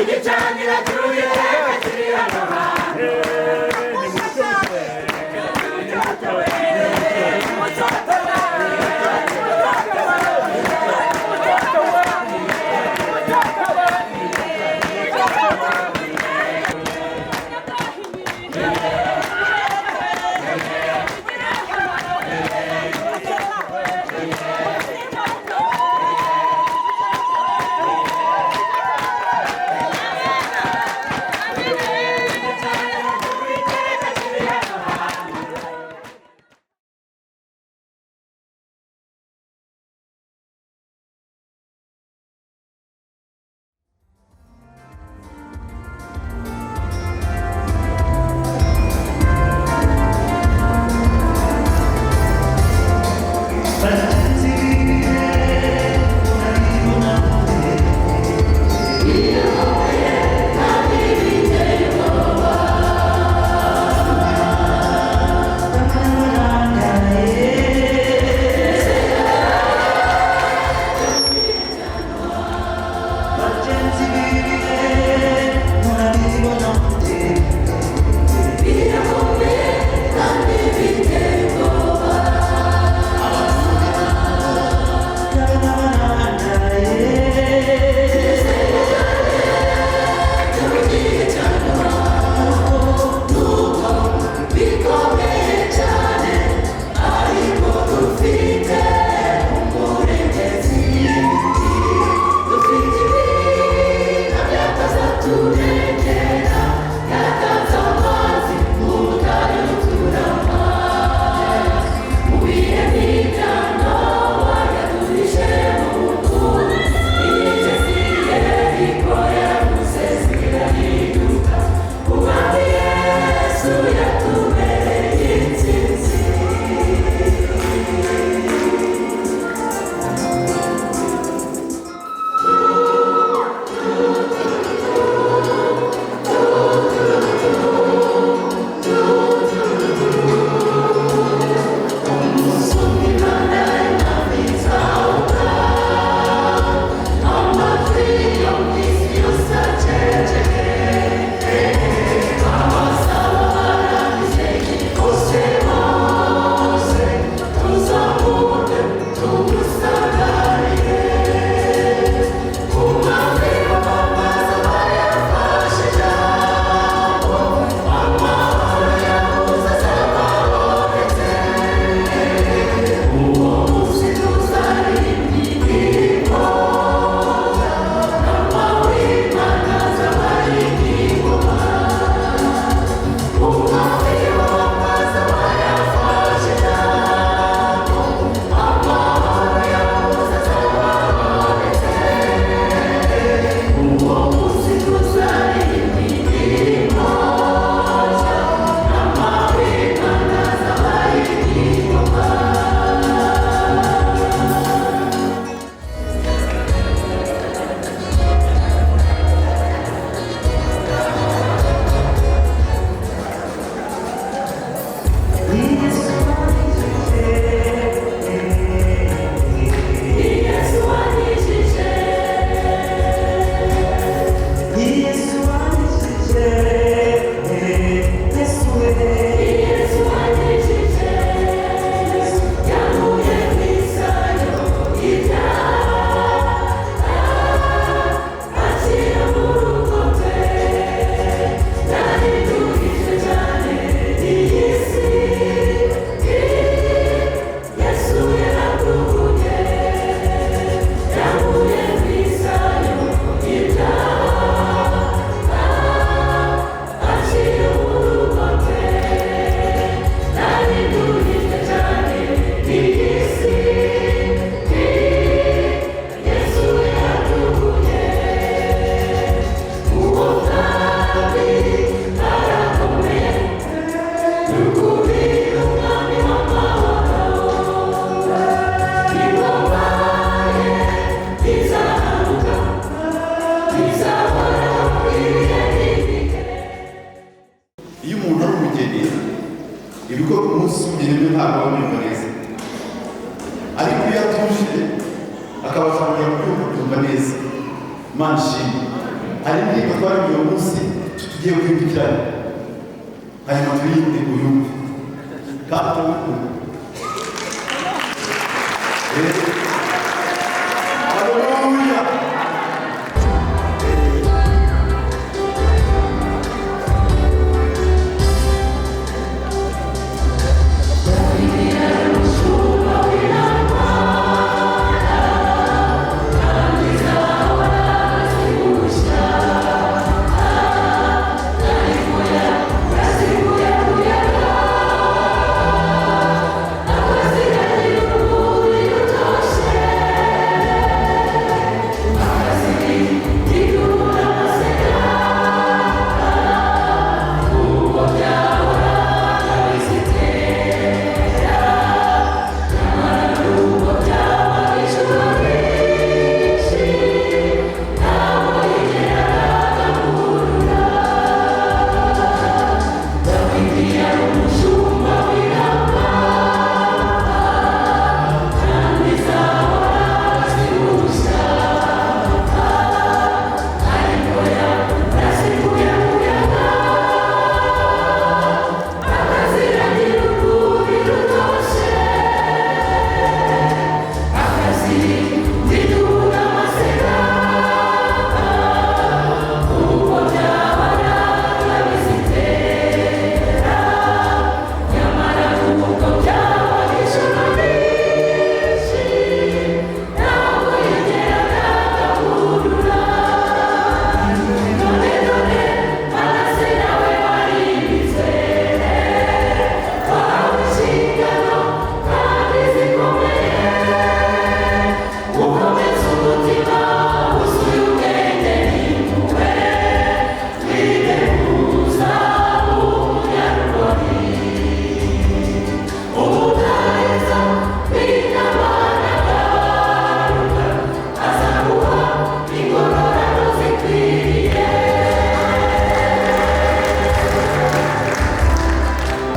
Igicaniro cy'Uwiteka kiri hano hantu. Ariko iyo atuje akabasha kongera kubyumva, kubyumva neza. Imana ishimwe. Hari indirimbo twari uyu munsi tugiye kwibukiranya, hanyuma tuyirinde uyumve kandi tuwukunde. Haleluya.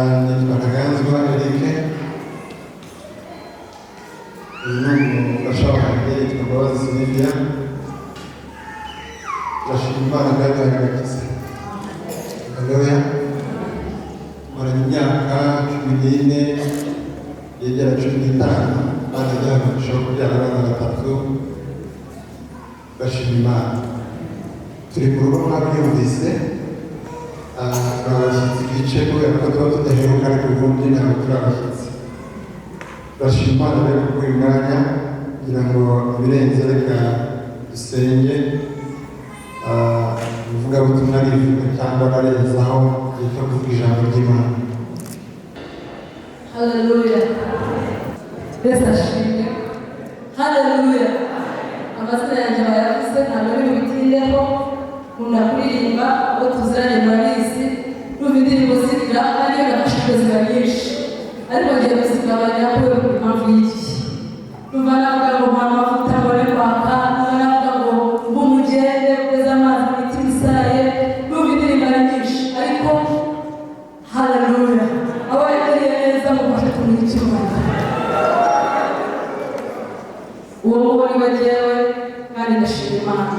Nitwa Ntaganzwa Eric, uyu ni umufasha wanjye, yitwa Mbabazi Sylvia. Turashima Imana bwaduhaye agakiza. Haleluya. Maranye imyaka 14 yegera 15, Imana yaduhaye umugisha wo kubyara abana batatu. Bashima Imana. Turi mu rugo mwabyumvise. Turi abashyitsi bicaye kubera ko tuba tudaheruka, ariko ubundi ntabwo turi abashyitsi. Turashima Imana rero kuri uyu mwanya kugira ngo ibirenze, reka dusenge. Umuvugabutumwa arivuga cyangwa ararenzaho igihe cyo kuvuga ijambo ry'Imana. Haleluya. Yesu ashimwe. Haleluya. Amazina yanjye bayavuze, ntabwo ari bubitindeho. Nkunda kuririmba, abo tuziranye murabizi. Numva indirimbo zirira kandi iyo nafashijwe ziba nyinshi. Ariko ngiye kuzigabanya kubera impamvu y'igihe. Numva navuga ngo mpa amavuta mbone kwaka, numva navuga ngo mbe umugende ugeze amazi mu mitima isaraye, numva indirimbo ari nyinshi. Ariko haleluya. Abo yagiriye neza mufashe tumuhe icyubahiro. Uwo mubona iwe jyewe kandi ndashima Imana.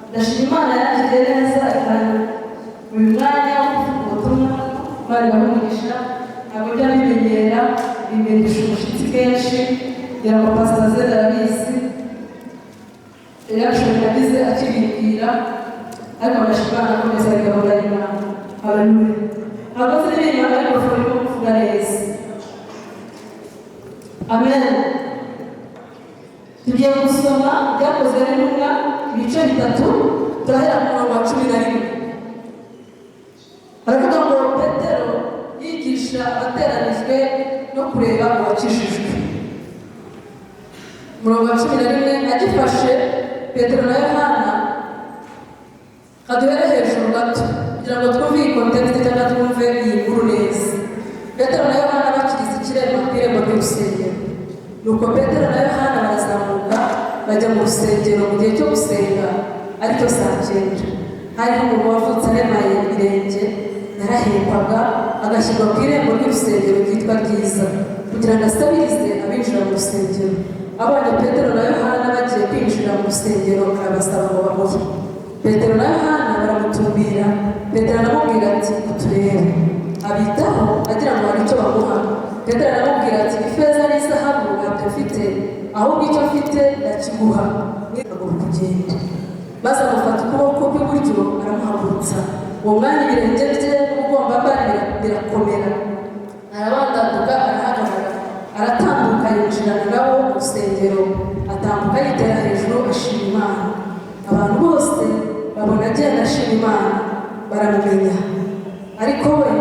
Ndashima Imana yangiriye neza ikanya uyu mwanya wo kuvuga ubutumwa. Imana ibahe umugisha. Ntabwo njya mbimenyera, bimenyesha umushyitsi kenshi, kugira ngo Pastor Zed arabizi. Reaction yagize akibibwira, ariko ndashima Imana akomeza gahunda y'Imana. Haleluya. Ntabwo nzi niba ariko urimo kuvuga neza. Amen. Tugiye gusoma Ibyakozwe n'Intumwa ibice 3, turahera ku murongo wa 11. Haravuga ngo Petero yigisha abateranijwe no kureba uwakijijwe. Umurongo wa 11, agifashe Petero na Yohana, kaduhere hejuru gato kugira ngo twumve iyi context cyangwa twumve iyi nkuru neza. Petero na Yohana bakiriza ikiremba ku irembo ry'urusengero. Nuko Petero na Yohana barazamuka bajya mu rusengero mu gihe cyo gusenga, aricyo saa 9. Hariho umuntu wavutse aremaye ibirenge, yarahekwaga Agashyirwa ku irembo ry'urusengero ryitwa Ryiza, kugira ngo asabirize abinjira mu rusengero. Abonye Petero na Yohana bagiye kwinjira mu rusengero, arabasaba ngo bamuhe. Petero na Yohana baramutumbira. Petero aramubwira ati: "Uturebe." Abitaho agira ngo hari icyo bamuha. Petero aramubwira ati: "Ifeza n'izahabu ntabyo mfite, ahubwo icyo mfite ndakiguha. Haguruka ugende." Maze amufata ukuboko kw'iburyo, aramuhagurutsa. Uwo mwanya ibirenge bye n'ubugombambari birakomera, arabandaduka, arahagarara, aratambuka, yinjirana nabo mu rusengero, atambuka yitera hejuru, ashima Imana. Abantu bose babona agenda ashima Imana, baramumenya. Ariko we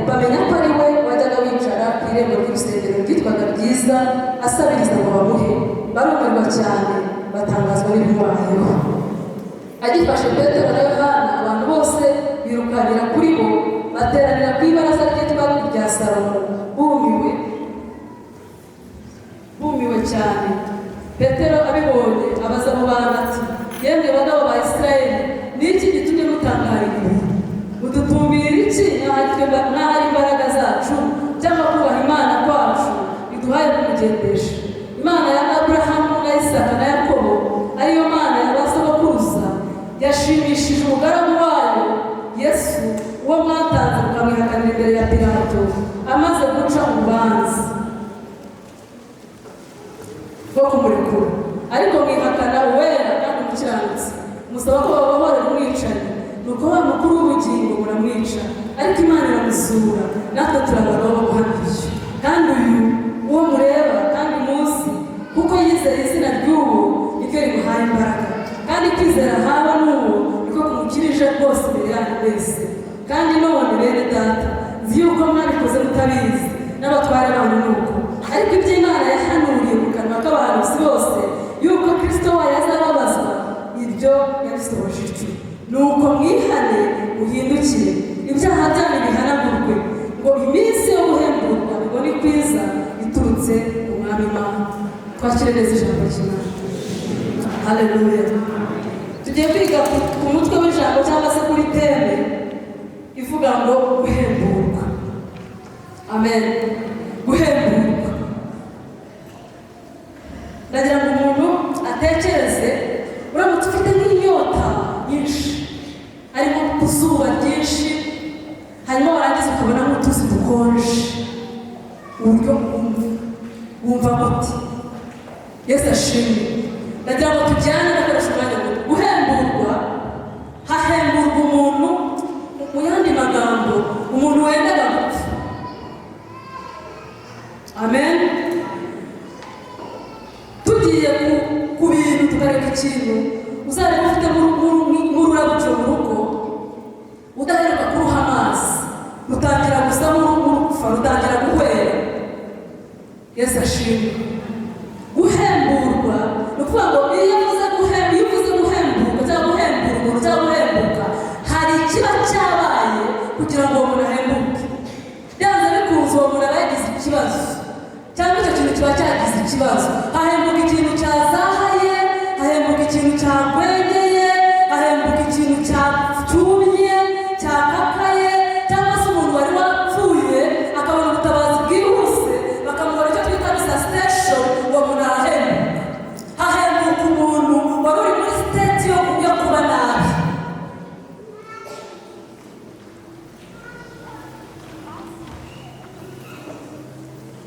bamenya ko ari we wajyaga wicara ku irembo ry'urusengero ryitwaga Ryiza, asabiriza ngo bamuhe. Barumirwa cyane, batangazwa n'ibimubayeho. Agifashe Petero na Yohana, abantu bose birukanira kuri bo, bateranira ku ibaraza ryitwa irya Salomo, bumiwe, bumiwe cyane. Petero abibonye abaza abo bantu ati: "Yemwe bagabo ba Isirayeli, ni iki gitumye mutangarira ibi? Mudutumbira iki nk'aho ari imbaraga zacu cyangwa kubaha Imana kwacu biduhaye kumugendesha? Imana ya Aburahamu na Isaka na Yakobo, ariyo Mana ya ba sogokuruza, yashimishije umugaragu wayo Yesu, uwo mwatanze mukamwihakanira imbere ya Pilato amaze guca urubanza rwo kumurekura. Ariko mwihakana Uwera kandi Umukiranutsi, musaba ko babohorera umwicanyi. Nuko wa Mukuru w'ubugingo muramwica, ariko Imana iramuzura, natwe turabagabo bo guhamya ibyo. Kandi uyu uwo mureba kandi muzi, kuko yizeye izina ry'uwo, niryo rimuhaye imbaraga, kandi kwizera ahawe n'uwo niko kumukirije rwose imbere yanyu wese. Kandi none, bene data, nzi yuko mwabikoze mutabizi, n'abatware banyu nuko. Ariko iby'Imana yahanuriye mu kanwa k'abahanuzi bose yuko Kristo wayo azababazwa, ibyo yabisohoje ityo. Nuko mwihane, muhindukire, ibyaha byanyu bihanagurwe, ngo iminsi yo guhemburwa ibone kwiza iturutse ku Mwami Imana." Twakire neza ijambo ry'Imana. Haleluya! Tugiye kwiga ku mutwe w'ijambo cyangwa se kuri theme ivuga ngo guhemburwa. Amen. Guhemburwa, ndagira ngo umuntu atekereze, uramutse ufite nk'inyota nyinshi, harimo ku zuba ryinshi, hanyuma warangiza ukabona nk'utuzi dukonje, uburyo wumva muti? Yesu ashimwe. Ndagira ngo tujyane, gakoresha umwanya muto. Guhemburwa, hahemburwa umuntu, mu yandi magambo, umuntu wendaga gupfa. Amen. Tugiye ku bintu, tukareka ikintu uzareba ufite nk'ururabyo mu rugo, udaheruka kuruha amazi, rutangira gusa nk'urupfa, rutangira guhwera. Yesu ashimwe. Guhemburwa ni ukuvuga ngo iyo uvuze guhemburwa cyangwa guhembura umuntu cyangwa guhembuka, hari ikiba cyabaye kugira ngo uwo muntu ahembuke. Byanze bikunze uwo muntu aba yagize ikibazo, cyangwa icyo kintu kiba cyagize ikibazo. Hahembuka ikintu cyazahaye, hahembuka ikintu cyagwengeye, hahembuka ikintu cyumye, cyakakaye, cyangwa se umuntu wari wapfuye akabona ubutabazi bwihuse, bakamuhora icyo twita resuscitation. Uwo muntu arahembuka. Hahembuka umuntu wari uri muri state yo kuba nabi.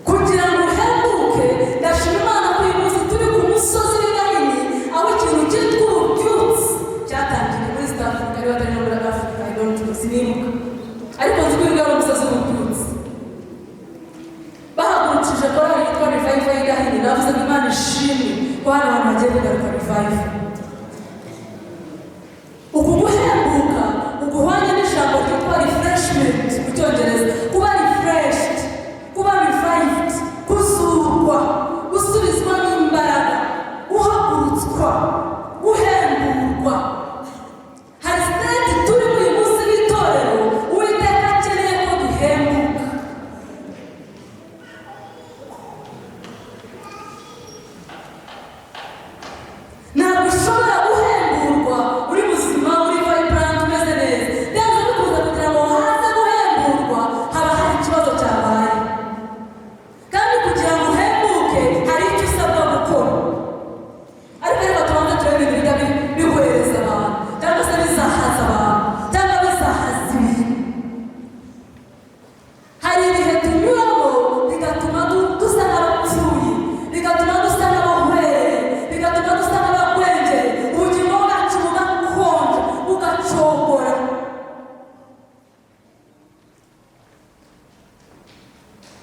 Kugira ngo uhembuke, ndashima Imana ko uyu munsi turi ku musozi w'i Gahini, aho ikintu cyitwa ububyutse.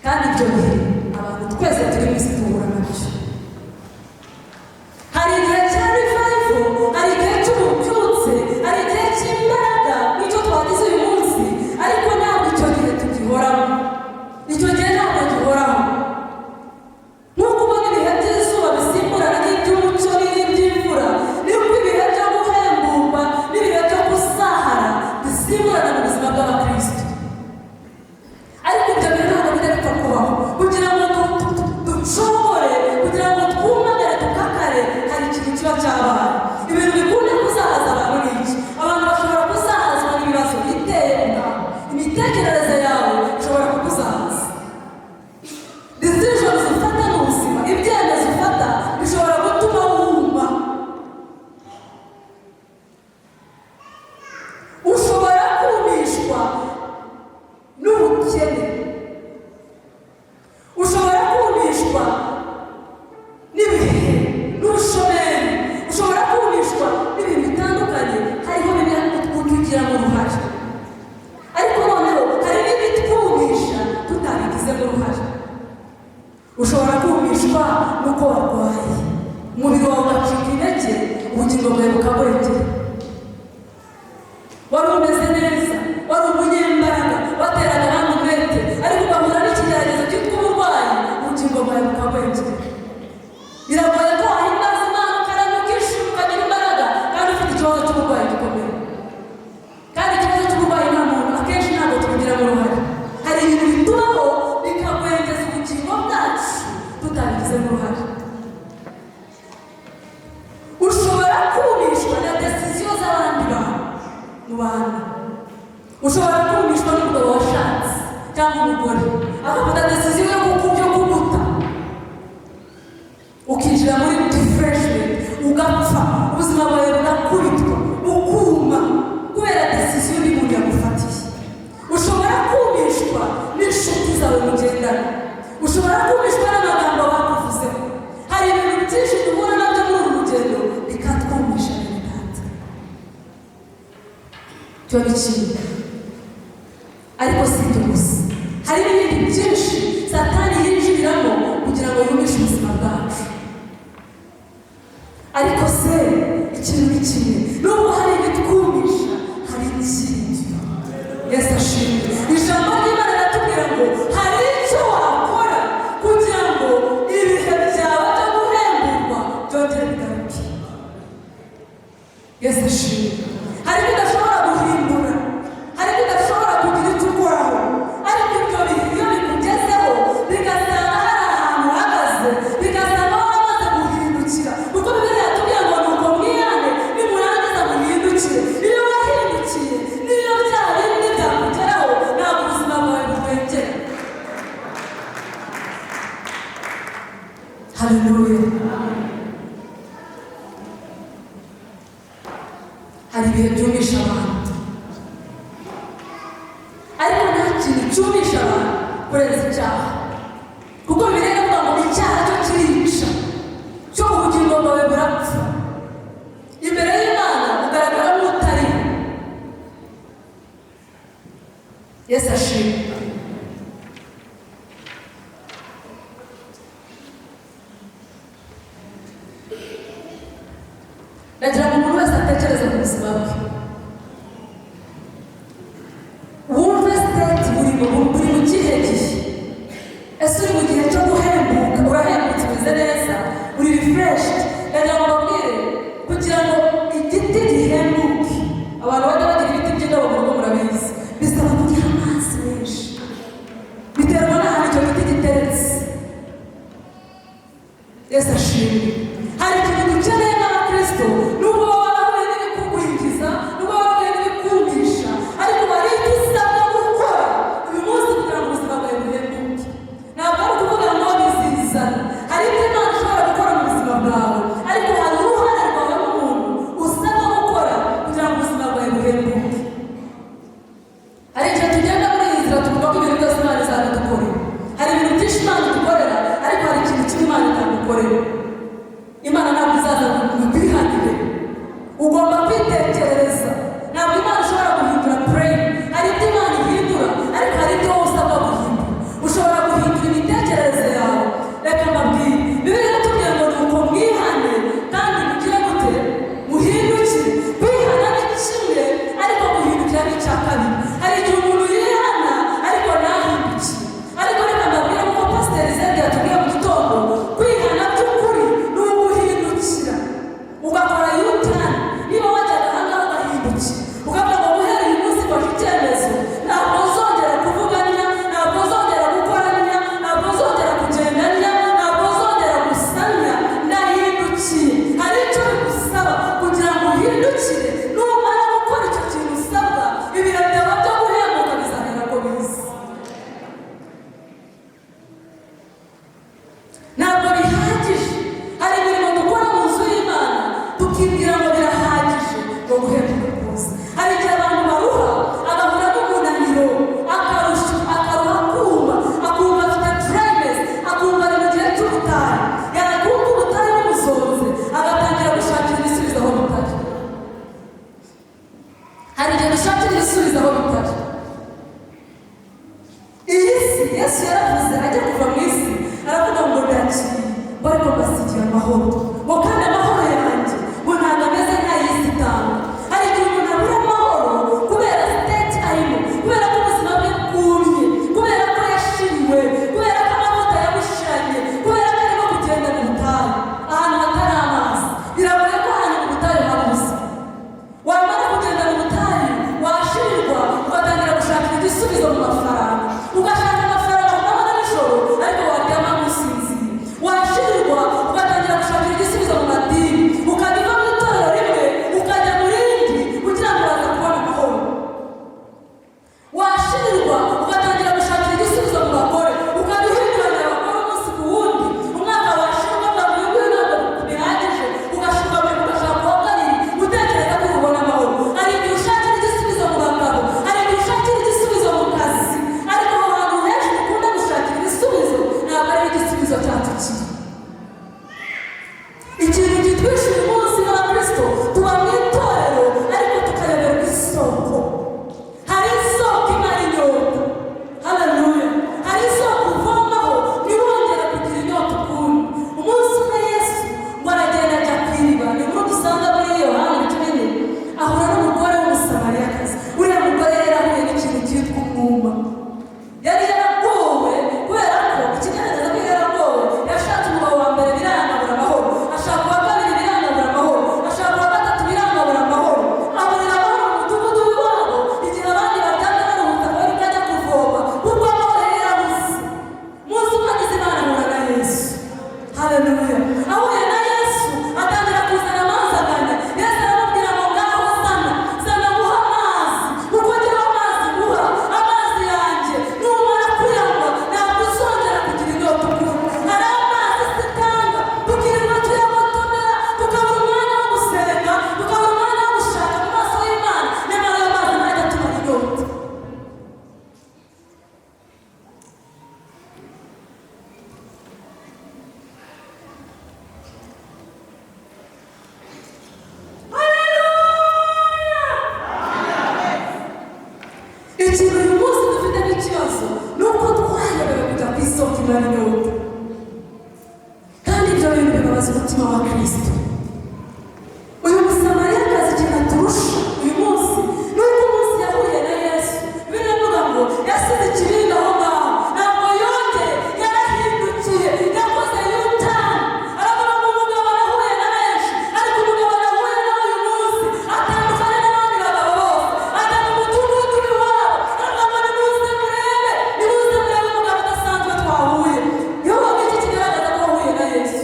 Kandi ibyo bihe abantu twese turi mu isi duhura nabyo. Hari igihe cya revival, hari igihe cy'ububyutse, hari igihe cy'imbaraga nk'icyo twagize uyu munsi, ariko ntabwo icyo gihe tugihoramo. Icyo gihe ntabwo gihoraho. Nk'uko ubona ibihe by'izuba bisimburana n'iby'umucyo n'iby'imvura, niko ibihe byo guhemburwa n'ibihe byo gusahara bisimburana mu buzima bw'abakristo. Ariko ibyo bintu ntabwo bijya bipfa kubaho. Kugira ngo ducogore, kugira ngo twumagare, dukakare, hari ikintu kiba cyabaye. Ibintu bikunda kuzahaza abantu ni iki? Abantu bashobora kuzahazwa n'ibibazo biteye ubwabo. Imitekerereze yawe ishobora kukuzahaza. Decisions ufata mu buzima, ibyemezo ufata bishobora gutuma wumva. Ushobora kumishwa n'ubukene, ushobora kumishwa n'ibihe, n'ubushomeri, ushobora kumishwa n'ibintu bitandukanye. Hariho bimwe utugiramo uruhare, ariko noneho hari n'ibitwumisha tutabigizemo uruhare. Ushobora kumishwa n'uko warwaye, umubiri wawe ugacika intege, ubugingo bwawe bukagwengera. Wari umeze neza, wari umunyembaraga, wateraga abandi umwete, ariko ugahura n'ikigeragezo cyitwa uburwayi, ubugingo bwawe bukagwengera. Biragoye ko wahimbaza Imana, ukaramya, ukishima, ukagira imbaraga, kandi ufite ikibazo cy'uburwayi gikomeye. Kandi ikibazo cy'uburwayi nta muntu, akenshi ntabwo tubigiramo uruhare. Hari ibintu bitubaho bikagwengeza ubugingo bwacu tutabigizemo uruhare. Ushobora kumishwa na decision z'abandi bantu mu bantu. Ushobora kumishwa n'umugabo washatse cyangwa umugore, agafata decision yo kuguta, ukinjira muri depression, ugapfa, ubuzima bwawe bugakubitwa, ukuma kubera decision y'umuntu yagufatiye. Ushobora kumishwa n'inshuti zawe mugendana, ushobora kumishwa n'amagambo bakuvuzeho. Hari ibintu byinshi duhura nabyo muri uru rugendo bikatwumisha, bene data. Icyo ni kimwe, ariko si ibyo gusa. Hari n'ibindi byinshi Satani yinjiriramo kugira ngo yumishe ubuzima bwacu. Ariko se ikintu ni kimwe: nubwo hari ibitwumisha, hari ibyiringiro. Yesu ashimwe. Ijambo ry'Imana riratubwira ngo hari icyo wakora kugira ngo ibihe byawe byo guhemburwa byongere bigaruke. Yesu ashimwe. Hari ibyo udashobora guhindura, hari ibyo udashobora kugira icyo ukoraho, ariko ibyo bihe iyo bikugezeho, bigasanga hari ahantu uhagaze, bigasanga waramaze guhindukira, kuko Bibiliya yatubwiye ngo nuko mwihane, nimurangiza muhindukire. Iyo wahindukiye, niyo bya bindi byakugeraho, ntabwo ubuzima bwawe bugwengera. Haleluya. Hari ibihe byumisha abantu, ariko nta kintu cyumisha abantu kurenza icyaha, kuko Bibiliya iravuga ngo icyaha cyo kirica, cyo ubugingo bwawe burapfa, imbere y'Imana ugaragara nk'utariho. Yesu ashimwe. Ndagira ngo umuntu wese atekereze ku buzima bwe, wumve state urimo, uri mu kihe gihe. Ese uri mu gihe cyo guhembuka? Urahembutse, umeze neza, uri refreshed? Ndagira ngo mbabwire, kugira ngo igiti gihembuke, abantu bajya bagira ibiti by'indabo mu rugo murabizi, bisaba kugiha amazi menshi. Biterwa n'ahantu icyo giti giteretse. Yesu ashimwe. Hari ikintu dukeneye nk'abakristo: nubwo baba barahuye n'ibikugwingiza, nubwo baba barahuye n'ibikumisha, ariko hari icyo usabwa gukora uyu munsi kugira ngo ubuzima bwawe buhembuke. Ntabwo ari ukuvuga ngo bizizana. Hari ibyo Imana ishobora gukora mu buzima bwawe, ariko hari uruhare rwawe nk'umuntu usabwa gukora kugira ngo ubuzima bwawe buhembuke. Hari igihe tugenda muri iyi nzira tuvuga ko ibintu byose Imana izabidukorera. Hari ibintu byinshi Imana idukorera, ariko hari ikintu kimwe Imana itadukorera. Yesu yaravuze ajya kuva mu isi, aravuga ngo ndagiye, ngo ariko mbasigiye amahoro, ngo kandi amahoro yanjye ngo ntabwo ameze nk'ay'isi itanga. Hari igihe umuntu abura amahoro kubera state arimo, kubera ko ubuzima bwe bwumye, kubera ko yashiriwe, kubera ko amavuta yamushiranye, kubera ko arimo kugenda mu butayu ahantu hatari amazi. Biragoye ko ahantu mu butayu haba ubuzima. Wamara kugenda mu butayu, washirirwa, ugatangira gushakira igisubizo mu mafaranga, ugashaka amafaranga ku manywa na nijoro, ariko waryama ntusinzire. Washirirwa, ugatangira gushakira igisubizo mu madini, ukajya uva mu itorero rimwe ukajya mu rindi kugira ngo uraza kubona amahoro. Washirirwa, ugatangira gushakira igisubizo mu bagore, ukajya uhinduranya abagore umunsi ku wundi. Umwaka washirwa, ukavuga uyu nguyu ntabwo bihagije, ugashirwa buri, ugashaka uwa kabiri, utekereza ko ubona amahoro. Hari igihe ushakira igisubizo mu bagabo, hari igihe ushakira igisubizo mu kazi, ariko aho hantu henshi dukunda gushakira ibisubizo ntabwo ari igisubizo cyacu kiri. Ikintu kitwishe uyu munsi n'abakristo, tuba mu itorero ariko tukayoberwa isoko. Hari isoko imara inyota. Haleluya! Hari isoko uvomaho ntiwongere kugira inyota ukundi. Umunsi umwe Yesu ngo aragenda ajya ku iriba. Ni inkuru dusanga muri Yohana ibice 4. Ahura n'umugore w'Umusamariyakazi. Uriya mugore rero ahuye n'ikintu cyitwa umwuma. Yari yaragowe, kubera ko ikigaragaza ko yari yaragowe, yashatse umugabo wa mbere biranga abura amahoro, ashaka uwa kabiri biranga abura amahoro, ashaka uwa gatatu biranga abura amahoro, aburira amahoro mu mudugudu w'iwabo. Igihe abandi baryamye baruhutse, akaba aribwo ajya kuvoma, kuko amahoro yari yarabuze. Umunsi umwe agize Imana ahura na Yesu. Haleluya! Ahuye na Yesu, atangira kuzana amazi agana Yesu. Aramubwira ngo ngaho zana, zana nguha amazi, kuko ngewe amazi nguha, amazi yanjye, numara kuyanywa ntabwo uzongera kugira inyota ukundi. Hari amazi zitanga, tukirirwa tuyagotomera, tukabura umwanya wo gusenga, tukabura umwanya wo gushaka mu maso y'Imana, nyamara ayo mazi ntajya atumara inyota. Ikintu uyu munsi dufite n'ikibazo ni uko twayobewe kujya ku isoko imara inyota, kandi ibyo bintu bibabaza umutima wa Kirisito. Uyu Musamariyakazi, ikintu aturusha uyu munsi ni uko umunsi yahuye na Yesu, biravuga ngo yasize ikibindi aho ngaho, ntabwo yongeye, yarahindukiye, yakoze U-turn. Aravuga ngo umugabo nahuye na benshi, ariko umugabo nahuye nawe uyu munsi atandukanye n'abandi bagabo bose. Ajya mu mudugudu w'iwabo, aravuga ngo nimuze murebe, nimuze murebe umugabo udasanzwe twahuye. Yoba iki kigaragaza ko wahuye na Yesu?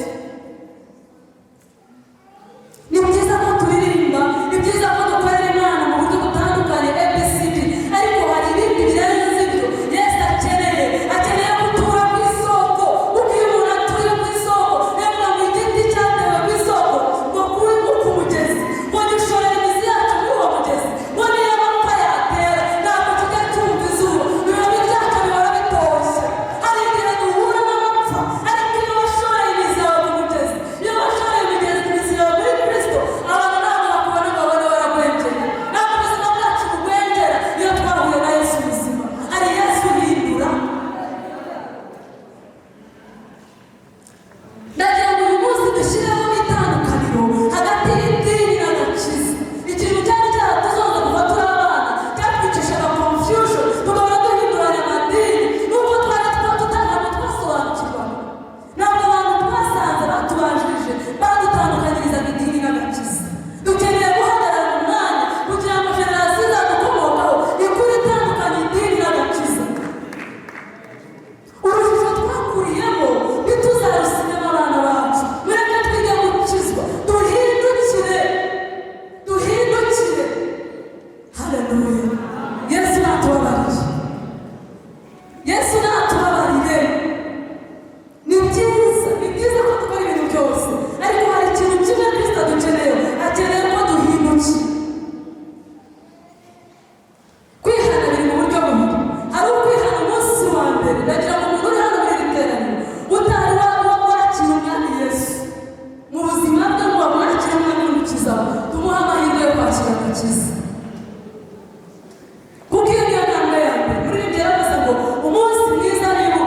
Ni byiza ko turirimba, ni byiza ko dukorera Imana mu buryo butandukanye, ABCD, ariko hari ibindi birenze ibyo Yesu akeneye. Akeneye gutura ku isoko, kuko iyo umuntu atuye ku isoko, niyo ngo igiti cyatewe ku isoko, ngo kuri ngo ku mugezi, ngo gishorera imizi yacu muri uwo mugezi, ngo niyo amapfa yatera ntabwo tujya tumva izuba, ibibabi byacu bihora bitoshye. Hari igihe duhura n'amapfa, ariko iyo washoreye imizi yawe ku mugezi, iyo washoreye imigezi imizi yawe muri Kristo, abantu ntabwo bakubona ngo babone waragwengeye. Ntabwo ubuzima bwacu bugwengera iyo twahuye na Yesu ubuzima. Hari Yesu uhindura. Ndagira ngo uyu munsi dushyireho itandukaniro hagati y'idini n'agakiza. Ikintu cyari cyaratuzonze kuva turi abana, cyatwicishaga confusion, tugahora duhinduranya amadini, nubwo twari ntabwo twasobanukirwaga. Ntabwo abantu twasanze batubanjirije badutandukanyirizaga idini n'agakiza. Dukeneye guhagarara mu mwanya kugira ngo generasiyo izadukomokaho ikure itandukanye idini n'agakiza. Urujijo twakuriyemo ntituzarusigemo abana bacu. Mureke twige gukizwa, duhindukire, duhindukire. Haleluya! Yesu natubabarire, Yesu natubabarire. Ni byiza, ni byiza ko dukora ibintu byose, ariko hari ikintu kimwe Kristo adukeneye. Akeneye ko duhindukira. Kwihana biri mu buryo bubiri. Hari ukwihana umunsi wa mbere. Ndagira ngo umuntu uri hano muri iri teraniro utari wakira Umwami Yesu mu buzima bwe, ngo wamwakire umwami n'Umukiza we, tumuhe amahirwe yo kwakira agakiza, kuko iyo niyo ntambwe ya mbere. Muri ibyo yaravuze ngo umunsi mwiza niba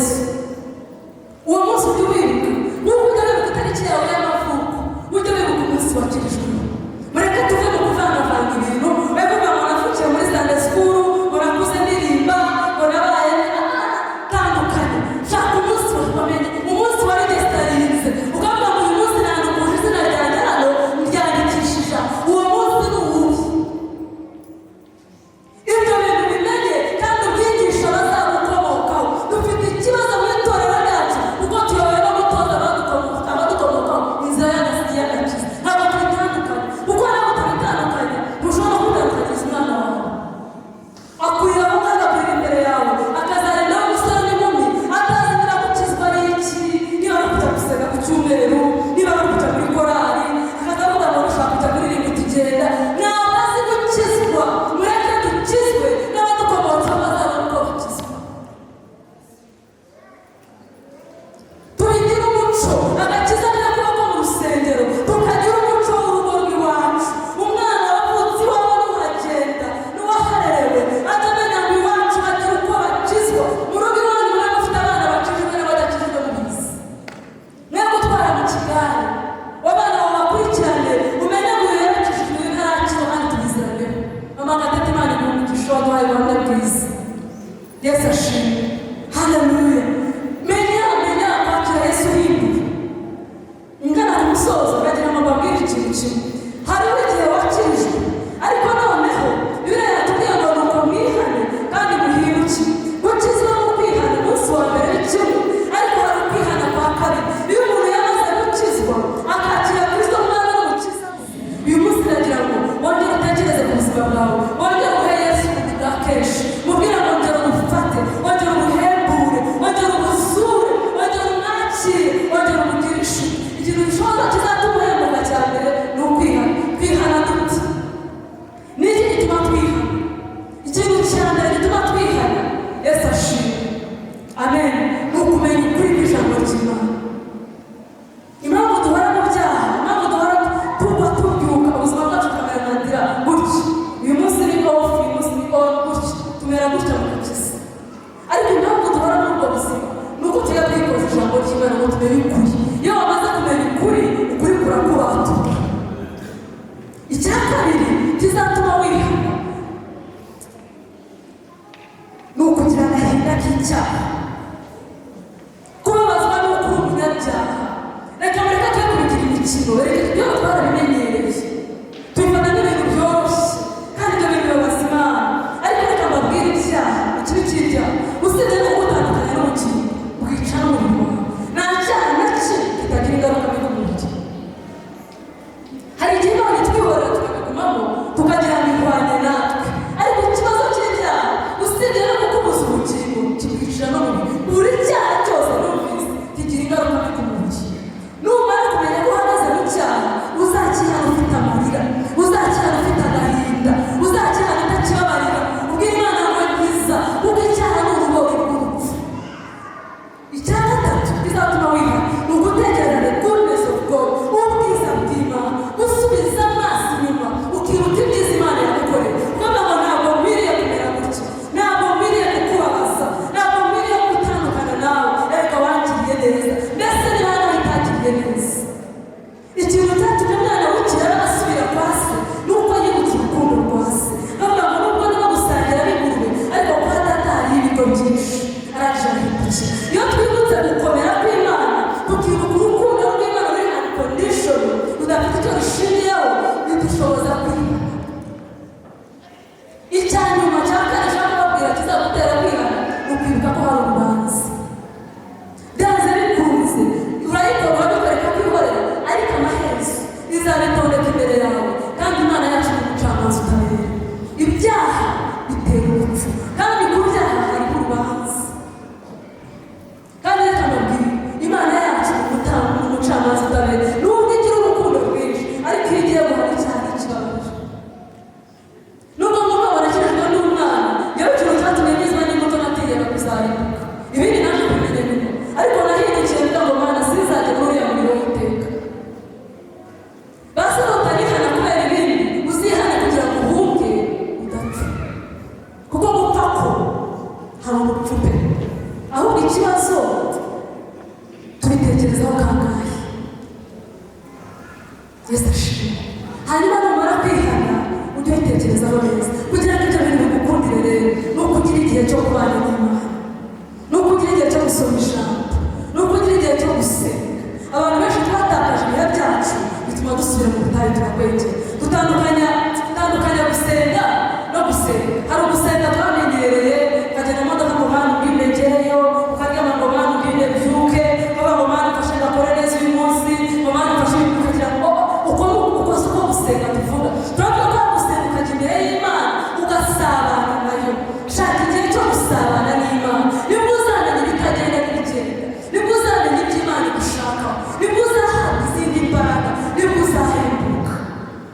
Yesu. Uwo munsi ujye uwibuka, nk'uko ujya wibuka itariki yawe y'amavuko, ujye wibuka umunsi wakirijwe. Mureke tuve mu kuvangavanga ibintu, be kuvuga ngo navukiye muri Sunday school, ngo nakuze ndirimba, ngo nabaye tandukanye. Shaka umunsi wamenye, umunsi waregesitarinze, ukavuga ngo uyu munsi nandukuje izina ryanjye hano, ndyandikishije. Uwo munsi ni uwuhe? Ibyo bintu bimenye kandi ubyigisha abazagukomokaho. Dufite ikibazo mu itorero ryacu kuko tuyobowe no gutoza abadukomokaho inzira y'agakiza. Ntabwo tubitandukanye, kuko ntabwo tubitandukanye, ntushobora kwitandukanyiriza umwana wawe. Akurira aho ngaho, agakurira imbere yawe, akazarinda umusore n'inkumi atazi niba gukizwa ari iki, niba ari kujya gusenga ku cyumweru, niba ari kujya muri korali, akazavuga ngo ushaka kujya kuririmba tugenda. Ntabwo azi gukizwa. Mureke dukizwe, n'abadukomotseho bazabona uko bakizwa. Tubigire umuco. Agakiza niyo kuba ko mu rusengero, tukagira umuco w'urugo rw'iwacu. Umwana wavutse iwawe n'uhagenda n'uwaharerewe atamenya ngo iwacu bagira uko bakizwa. Mu rugo iwanyu mube mufite abana bakijijwe n'abadakijijwe mubizi. Mwe gutwara mu kigare, abana bawe bakurikirane, umenye ngo uyu yarakijijwe, uyu ntarakizwa, kandi tubiziranyeho. Mama Gatete, Imana iguhe umugisha, waduhaye ubuhamya bwiza. Yesu ashimwe, haleluya. Menya, menya kwakira Yesu uhindura. Ngana ku musozo, ndagira ngo mbabwire ikintu kimwe. Hariho igihe wakirijwe, ariko noneho Bibiliya yatubwiye ngo nuko mwihane kandi muhindukire. Gukizwa no kwihana umunsi wa mbere ni kimwe, ariko hari ukwihana kwa kabiri. Iyo umuntu yamaze gukizwa, akakira Kristo umwana n'umukiza we, uyu munsi ndagira ngo wongere utekereze ku buzima bwawe, wongere uhe Yesu bwa kenshi, mubwire ngo ongera umufate, wongere umuhembure, wongere umuzure, wongere umwakire, wongere umugire inshuti. Ikintu gishobora kizatuma uhembuka cya mbere ni ukwihana. Twihana dute? Ni iki gituma twihana? Ikintu cya mbere gituma twihana, Yesu ashimwe, amen, ni ukumenya ukuri kw'ijambo ry'Imana. Impamvu duhora mu byaha, impamvu duhora tugwa tubyuka, ubuzima bwacu bukamera nka nzira gutya, uyu munsi ni off, uyu munsi ni on, gutya tumera gutya mu gakiza. Ariko impamvu duhora muri ubwo buzima ni uko tujya twikoza ijambo ry'Imana ngo tumenye ukuri. Iyo wamaze kumenya ukuri, ukuri kurakubatura. Icya kabiri kizatuma wihana ni ukugira agahinda k'icyaha, kubabazwa n'uko uri umunyabyaha. Reka mureke tujye kubigira imikino, reka ibyo twarabimenyereye, tubifata nk'ibintu byoroshye, kandi ibyo bintu bibabaza Imana. Ariko reka mbabwire, ibyaha, ikibi cy'ibyaha, usibye no kugutandukanya n'ubugingo, bwica n'umubiri wawe. Nta cyaha na kimwe kitagira ingaruka mbi ku mubiri. Hari igihe Imana itwihorera tukabigumamo, tukagira ngo ihwanye natwe. Ariko ikibazo cy'ibyaha, usibye no kukubuza ubugingo, kikwicira n'umubiri. Buri cyaha cyose numvise kigira ingaruka mbi ku mubiri. Numara kumenya ko uhagaze mu cyaha, uzakihana ufite amarira, uzakihana ufite agahinda, uzakihana utakibabarira, ubwira Imana ngo nkiza, kuko icyaha ni urubori rw'urupfu. Icya gatatu kizatuma wihana ni ugutekereza the goodness of God, ubwiza bw'Imana, gusubiza amaso inyuma ukibuka ibyiza Imana yagukoreye, ukavuga ngo ntabwo nkwiriye kumera gutya, ntabwo nkwiriye kukubabaza, ntabwo nkwiriye gutandukana nawe, erega wangiriye neza. Mbese niba nawe utangiriye neza, ikintu cyatumye umwana w'ikirara asubira kwa se ni uko yibutse urukundo rwa se. Bavuga ngo nubwo ndimo gusangira n'ingurube, ariko kwa data hariho ibiryo byinshi. Araje arahindukira. Iyo twibutse gukomera kw'Imana, tukibuka urukundo rw'Imana ruri unconditional, rudafite icyo rushingiyeho, bidushoboza kwihana. Icya nyuma cya kane nshaka kubabwira kizagutera kwihana ni ukwibuka ko hari urubanza. Byanze bikunze urayikora, urabikora, kwihorera, ariko amaherezo izabitondeka imbere yawe, kandi Imana yacu ni umucamanza utabera. Ibyaha bitera urupfu, kandi ku byaha hariho urubanza. Kandi reka mbabwire, Imana yacu ni umucamanza utabera. Nubwo igira urukundo rwinshi, ariko iyo igiye guhana icyaha ntikibabarira. Nubwo mwumva warakijijwe n'umwana, yewe, ikintu cyatumye ngizwa n'imbuto, natinyaga kuzarimbuka. Ibindi naje kumenya nyuma, ariko nahindukiye mvuga ngo Mana, sinzajya muri uriya muriro w'iteka. Basi nutanihana kubera ibindi, uzihane kugira ngo uhunge udapfa, kuko gupfa ko hari urupfu pe. Ahubwo Ahubwo ikibazo tubitekerezaho kangahe? Yesu ashimwe. Hanyuma numara kwihana ujye ubitekerezaho neza, kugira ngo ibyo bintu bigukundire. Rero ni ukugira igihe cyo kubana n'Imana, ni ukugira igihe cyo gusoma ijambo, ni ukugira igihe cyo gusenga. Abantu benshi twatakaje ibihe byacu, bituma dusubira mu butayu, turakwegera. Dutandukanya, dutandukanya gusenga no gusenga. Hari ugusenga twamenyereye, ukagenda mu modoka ngo Mana ubwimegereyo, ukaryama ngo Mana ubwine byuke, ukavuga ngo Mana mfashe ngakore neza uyu munsi, ngo Mana mfashe, ukagira ngo uko uko si uko gusenga tuvuga. Turavuga ko gusenga ukajya imbere y'Imana ugasabana nayo. Shaka igihe cyo gusabana n'Imana, nibwo uzamenya ibitagenda n'ibigenda, nibwo uzamenya ibyo Imana igushakaho, nibwo uzahabwa izindi mbaraga, nibwo uzahembuka.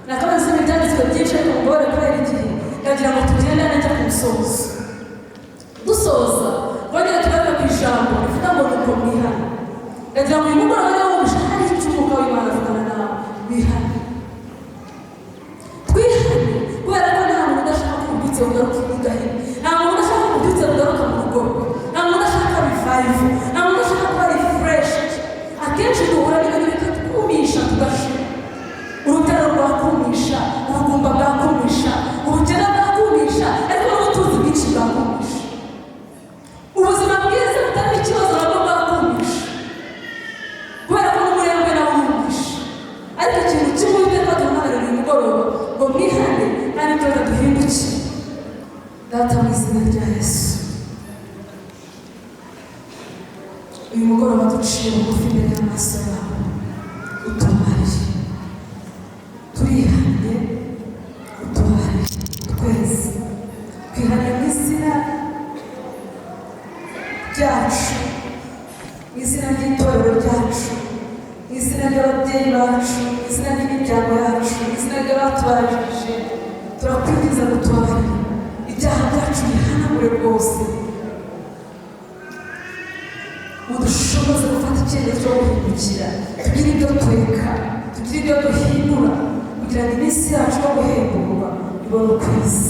Nakabaye nsoma ibyanditswe byinshi, ariko mugore kubera igihe ndagira ngo tugendane njya ku musozo. Dusoza twongere tugaruke ku ijambo rivuga ngo nuko mwihane. Ndagira ngo uyu mugoroba niba wumvise hari icyo Umwuka w'Imana avugana nawe, wihane, twihane, kubera ko nta muntu udashaka ko ububyutse bugaruka i Gahini, nta muntu udashaka ko ububyutse bugaruka mu rugo rwe, nta muntu udashaka revival, nta muntu udashaka kuba refreshed. Akenshi duhura n'ibintu bikatwumisha tugashira. Urubyaro rwakumisha, ubugumba bwakumisha, ubukene bwakumisha, ariko n'ubutunzi bwinshi bwakumisha, ubuzima bwiza butarimo ikibazo nabwo bwakumisha, kubera ko n'umurengwe nawe urumisha. Ariko ikintu kimwe Uwiteka duhamagarira uyu mugoroba ngo mwihane kandi tuze duhindukire. Data, mu izina rya Yesu, uyu mugoroba duciye bugufi imbere y'amaso yawe, utubarire. Turihannye, utubarire twese. Twihannye mu izina ryacu, mu izina ry'itorero ryacu, mu izina ry'ababyeyi bacu, mu izina ry'imiryango yacu, mu izina ry'abatubanjirije. Turakwinjiza ngo tubabarire ibyaha byacu, bihanagure rwose, udushoboze gufata icyemezo cyo guhindukira, tugire ibyo tureka, tugire ibyo duhindura, kugira ngo iminsi yacu yo guhemburwa ibone ukwezi.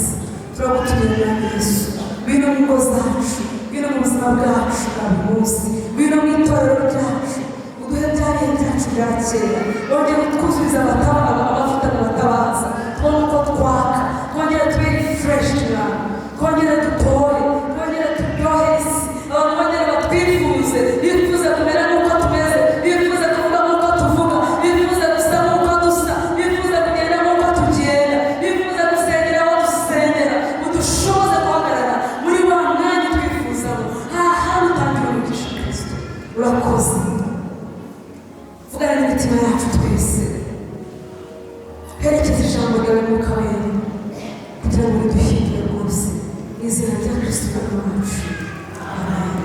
Turagutumira, Mwami Yesu, ngwino mu ngo zacu, ngwino mu buzima bwacu bwa buri munsi, ngwino mu itorero ryacu, uduhe bya bihe byacu bya kera, wongere utwuzurize amavuta mu matabaza, tubone uko twaka, twongere tube fresh, Mwami, twongere dutore, twongere turyohe isi, abantu bongere batwifuze, bifuze kumera nk'uko tumeze, bifuze kuvuga nk'uko tuvuga, bifuze gusa nk'uko dusa, bifuze kugenda nk'uko tugenda, bifuze gusengera aho dusengera. Udushoboze guhagarara muri wa mwanya twifuzamo, hahandi utangira umugisha. Kristo, urakoze. Vugana n'imitima yacu twese, herekeza ijambo ryawe, Mwuka Wera, kugira ngo riduhindure rwose. Mu izina rya Kristo Umwami wacu, amen.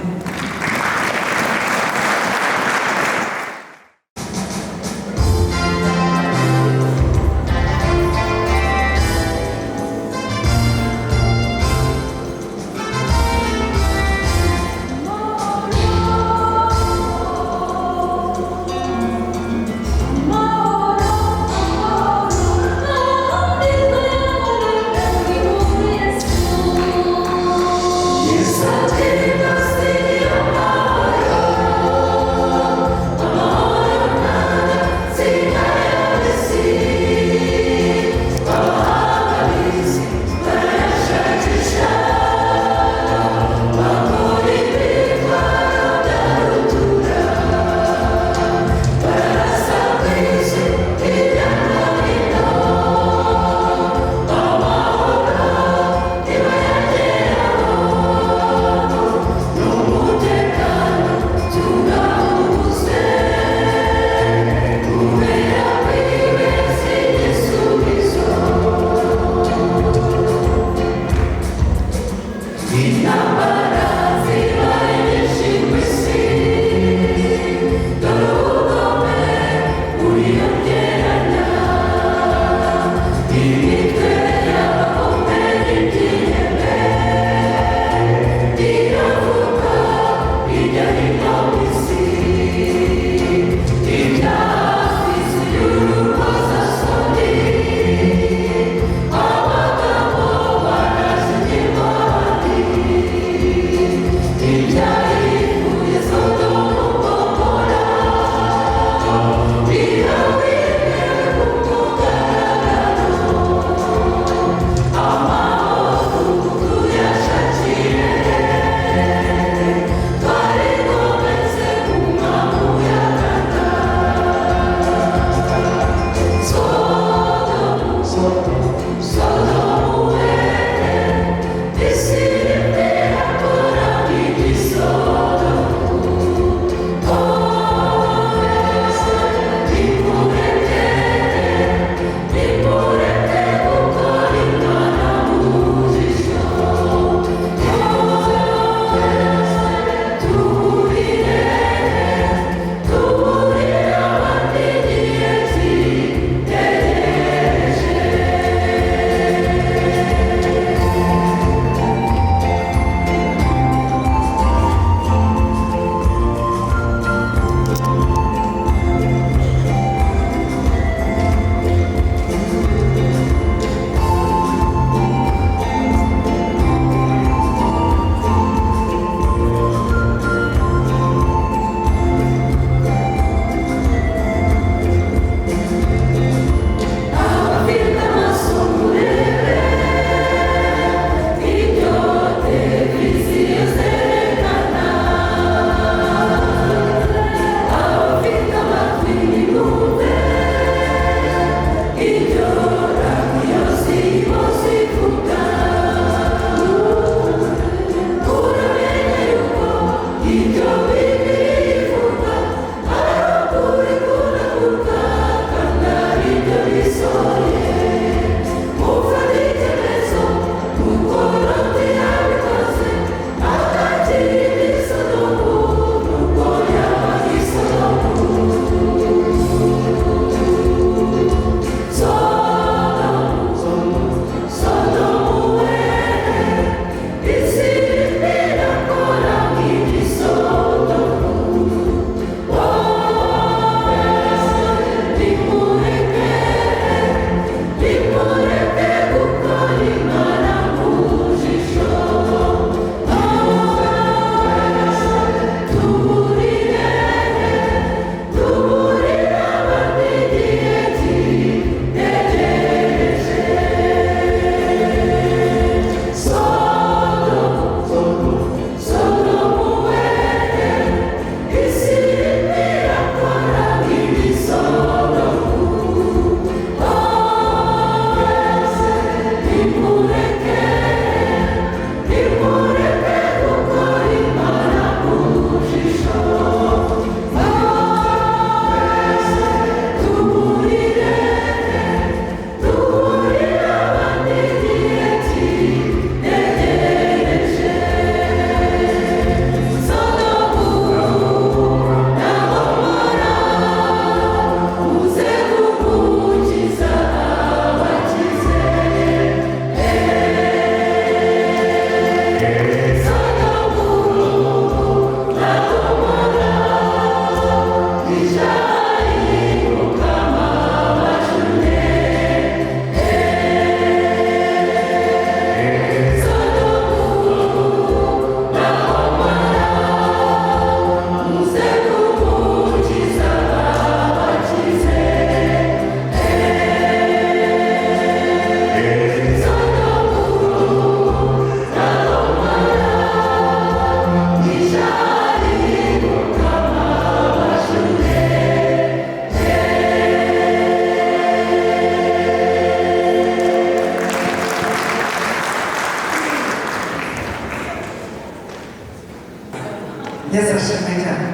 Yesu ashimwe cyane.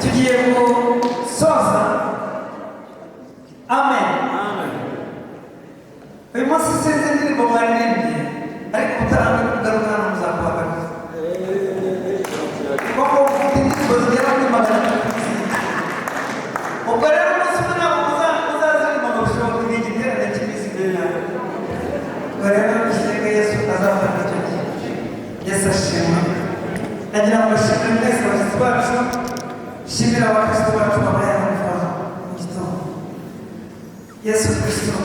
Tugiye gusoza. Amen. Uyu munsi sinzi indirimbo mwaririmbye, ariko ubutaha kugaruka hano muzakuhagaruka, kuko ufite indirimbo zigera muri 300. Ubwo rero umunsi umwe ntabwo muzaziririmba ngo bishoboke, ni igiterane cy'iminsi 4. Ubwo rero dusenga Yesu azafata icyo gihe. Yesu ashimwe. Nagira ngo bashimire mwese abashyitsi bacu, shimira abakristo bacu babaye hano kuva mu gitondo. Yesu Kristo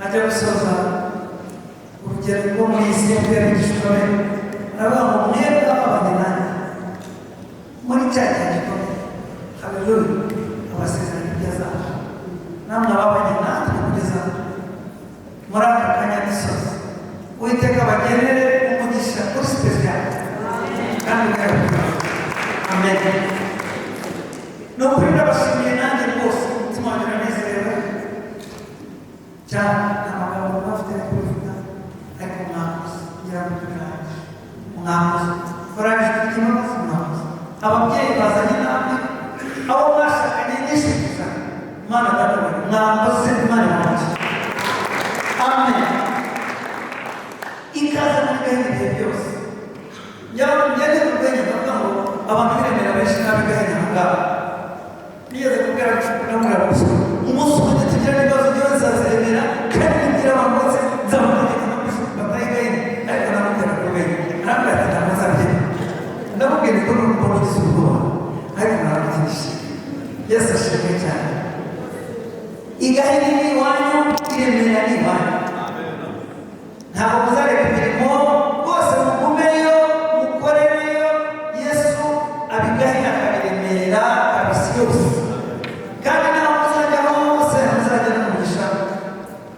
ajya gusoza urugendo rwo mu isi, yabwiye abigishwa be, aravuga ngo: "Mwebwe ababanye nanjye muri cya gihe gikomeye." Haleluya! Abasezerano ibyo azaba, namwe ababanye natwe kugeza muri aka kanya dusoza, Uwiteka bagenere umugisha kuri special kandi ukayabikora. Amen. Ni ukuri ndabashimiye nanjye rwose, umutima wanjye uranezerewe cyane. Nta magambo bafite yo kubivuga, ariko mwakoze kugira ngo birangire. Mwakoze korali Ijwi ry'Imbabazi, mwakoze ababyeyi bazanye namwe, abo mwashakanye n'inshuti zanyu. Imana data, mwakoze, Imana ibamugisha. Amen. Ikaze muri gahunda ibihe byose. Njyawe ngende mu rwenya, ndavuga ngo abantu b'Iremera benshi nabi gahenya aha ngaha. Nigeze kubwira ndamubwira gusa umunsi umwe tugira n'ibibazo byose nzaziremera, kandi nibwira abantu bose nzabategeka no bataye gahenya, ariko namubwira ku rwenya, arambwira ati: "Ntabwo nzabyemera." Ndamubwira ko n'urugo rugize ubwoba, ariko naramukinisha. Yesu ashimwe cyane. Igahini ni iwanyu, Iremera ni iwanyu. Ntabwo muzareka imirimo rwose, mugumeyo mukorereyo. Yesu abigahina akabiremera kabisi yose, kandi naho muzajya hose muzajya n'umugisha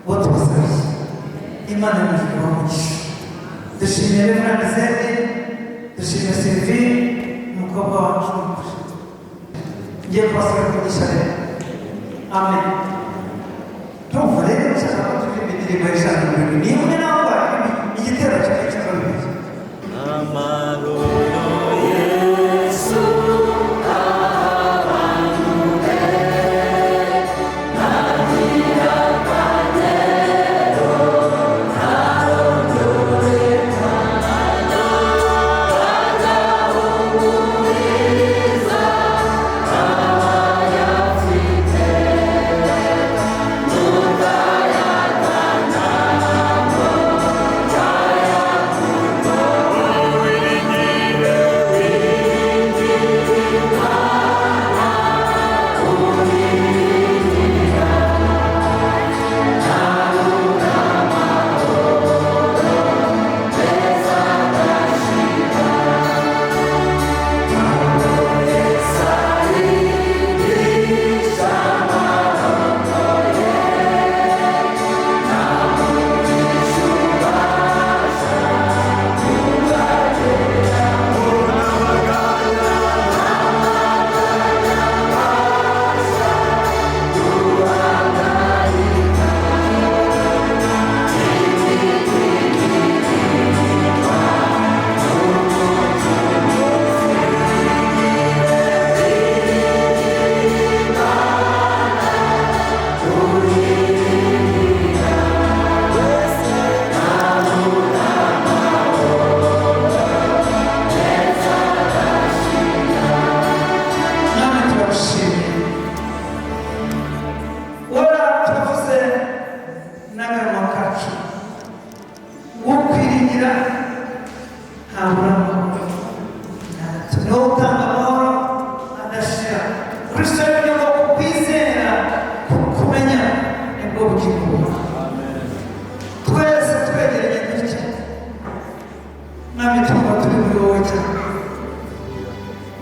wo tubasabiye. Imana y'umujuru umugisha. Dushimiye Reverend Zede, dushimiye Sylvie, umukobwa wacu. Ngiye kubasaba umugisha rero. Amen. Tumva rero nshaka ko turirimba indirimbo y'ijana n'imwe, nawe waririmba igitero kimwe cyangwa bibiri. Amahoro Yesu abantu be ntagira akagero, ntarondoreka, agahumuriza abayafite n'utayatanamo. Mwami, turagushimiye. Wora tuvuze n'akanwa kacu, ukwiringira ntabura amahoro, niwo utanga amahoro adashira. Kristo rero, ngo kukwizera, kukumenya nibwo bugingo buhoraho. Twese twegeranye dutya, Mwami, tumva turi muri wowe cyane.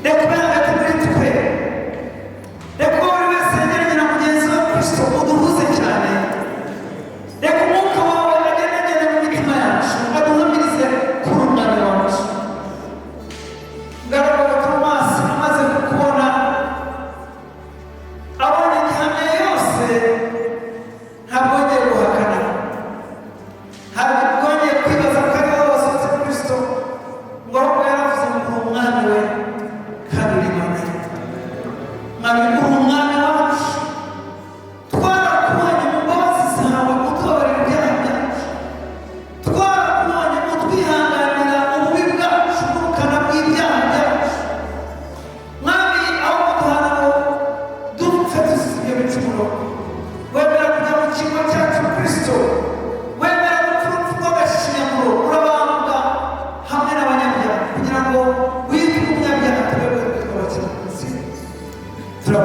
Reka ube hagati muri twe, reka buri wese yegeranye na mugenzi we. Kristo, uduhuze cyane. Reka umwuka wawe agendagende mu mitima yacu, aduhamirize ku rungano wacu. Ngaragara Tomasi amaze kukubona, abonye gihamya yose, ntabwo yongeye guhakana, ntabwo yongeye kwibaza ko ari wowe wasohotse. Kristo, ngo ahubwo yaravuze ngo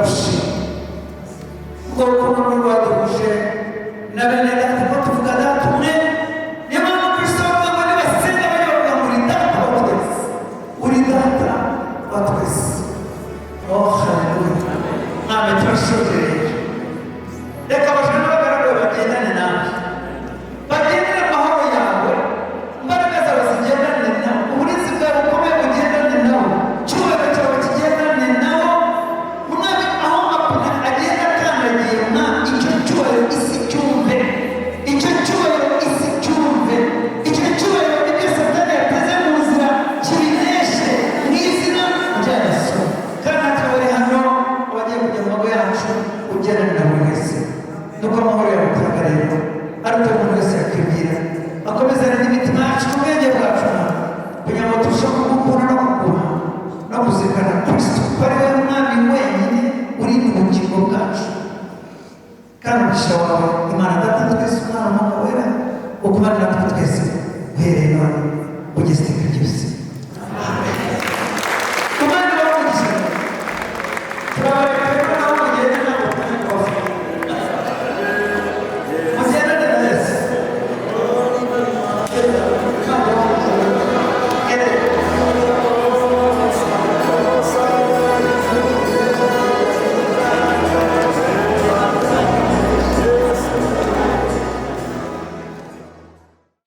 Turagushima ubwo rukundo rwaduhuje na bene data, ko tuvuga Data umwe. Niyo mpamvu Kristo avuga ngo nibasenga bajye bavuga ngo uri Data wa twese, uri Data wa twese. Oh, haleluya! Mwami, turashogereye. Reka abajura n'abagaragu bawe bagendane nawe, bagendere amahoro yawe, imbaraga zawe zigendane nawe, uburinzi bwawe bukomeye bugendane nawe, icyubahiro cyawe kigendane nawe. Mwami, aho amapine agenda akandagiye, Mwami, icyo cyubahiro isi cyumve, icyo cyubahiro isi cyumve, icyo cyubahiro ibyo Satani yateze mu nzira kibineshe mu izina rya Yesu. Kandi natwe bari hano, abagiye kujya mu mago yacu, ugendane na buri wese. Nuko amahoro yawe utanga rero aruta umuntu wese yakwibwira, akomeze arinde imitima yacu n'ubwenge bwacu, Mwami, kugira ngo turusheho kugukunda no kuguha no kuzirikana Kristo, ko ari we Mwami wenyine urinda ubugingo bwacu. Kandi umugisha wawe, Imana Data twese, Umwana, Umwuka Wera, ukumane natwe.